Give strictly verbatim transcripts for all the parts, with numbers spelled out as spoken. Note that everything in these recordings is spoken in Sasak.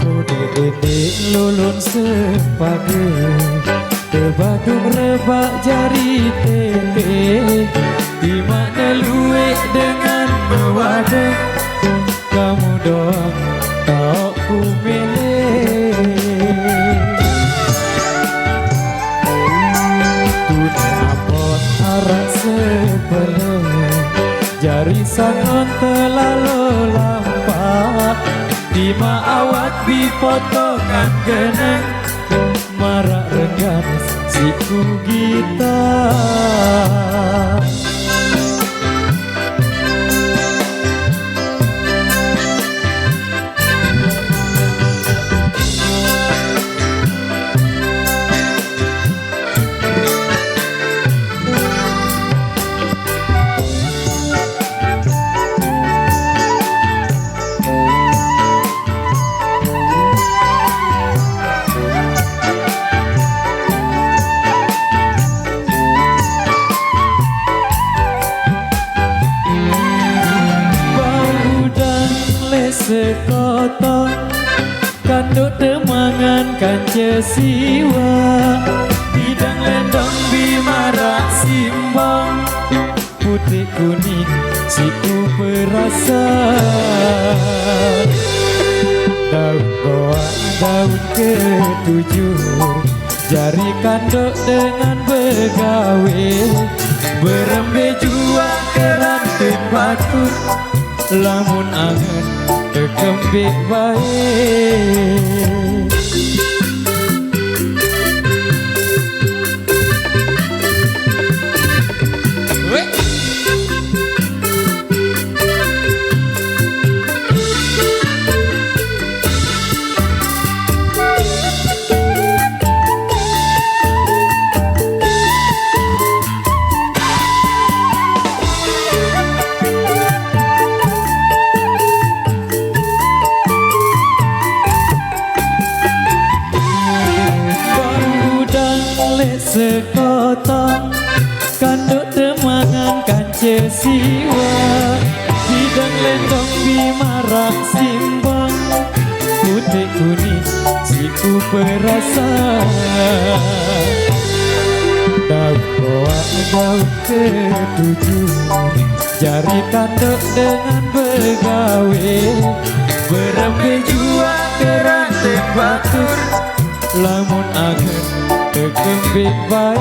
Kudik-idik lulun sempage, tebaduk rebak jari tete, timak neluek dengan mewade, kamu doang taoq ku mele. Tune apot araq sepele, jari sangon telalo lampaq, timaq awak bipotongan geneng, maraq renggan siq ku gitaq. Bang udang leq sekoto, kanduk temangan kance siwaq, bidang lendong bi maraq simbong, putiq kuning siq ku perasa. Daun goaq, daun ketujur, jari kanduk dengan begawe, berembe juaq keranting batur, lamun angen tekempiq bae. Bang udang leq sekoto, kanduk temangan kance siwaq, bidang lendong bi maraq simbong, putiq kuning siq ku perasa. Daun goaq, daun ketujur, jari kanduk dengan begawe, berembe juaq keranting batur, lamun angen tekempiq bae.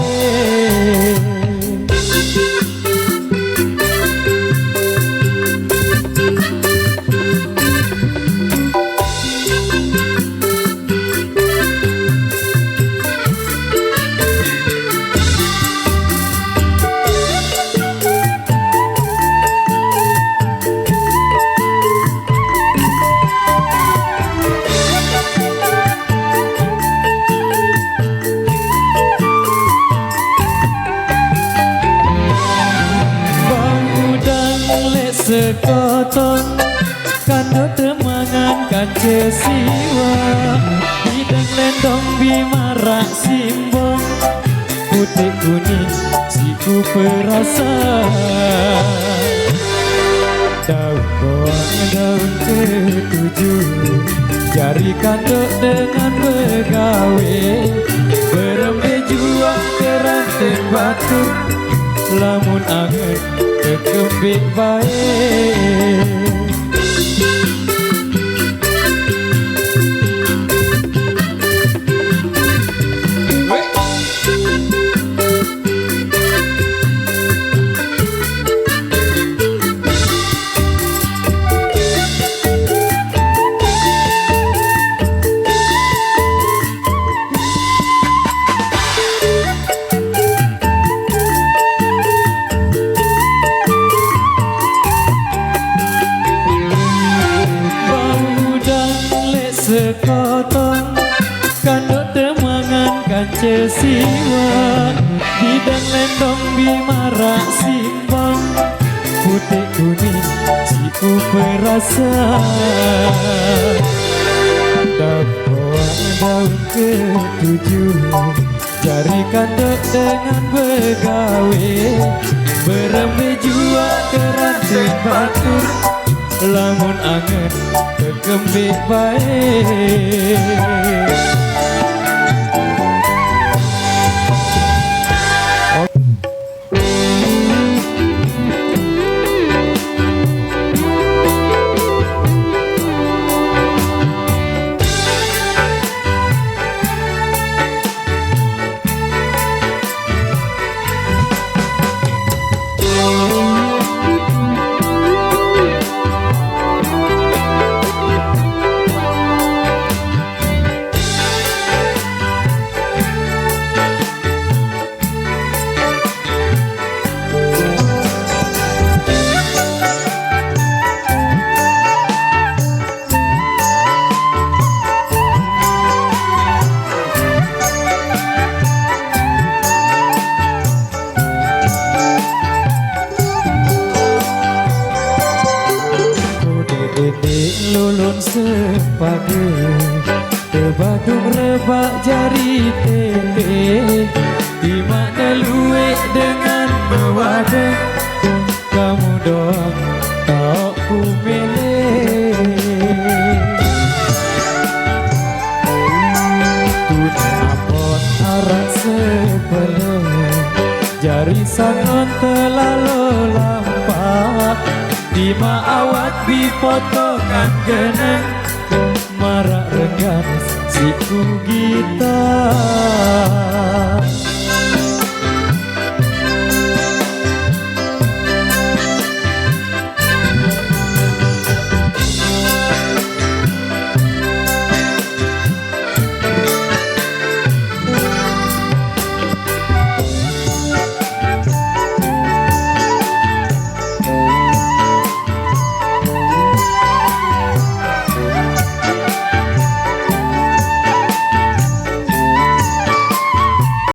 Bang udang leq sekoto, kanduk temangan kance siwaq, bidang lendong bi maraq simbong, putiq kuning siq ku perasa. Daun goaq, daun ketujur, jari kanduk dengan begawe, berembe juaq keranting batur, lamun angen tekempiq bae. Sekotong kandok temangan kance siwa, bidang lendong bimarak simbang, putih kuning siku perasa. Dapoa daun ketujuh, jari kandok dengan begawe, berembe jua keranteng batur, lamun angen kekembik bae. Kudik-idik lulun sepadu, tebadung rebak jari tete, timak neluek dengan mewadeng, kamu doang tau ku milih. Tuna apot arak sebelum, jari sangon telalo lampak, timak awak dipotongan geneng,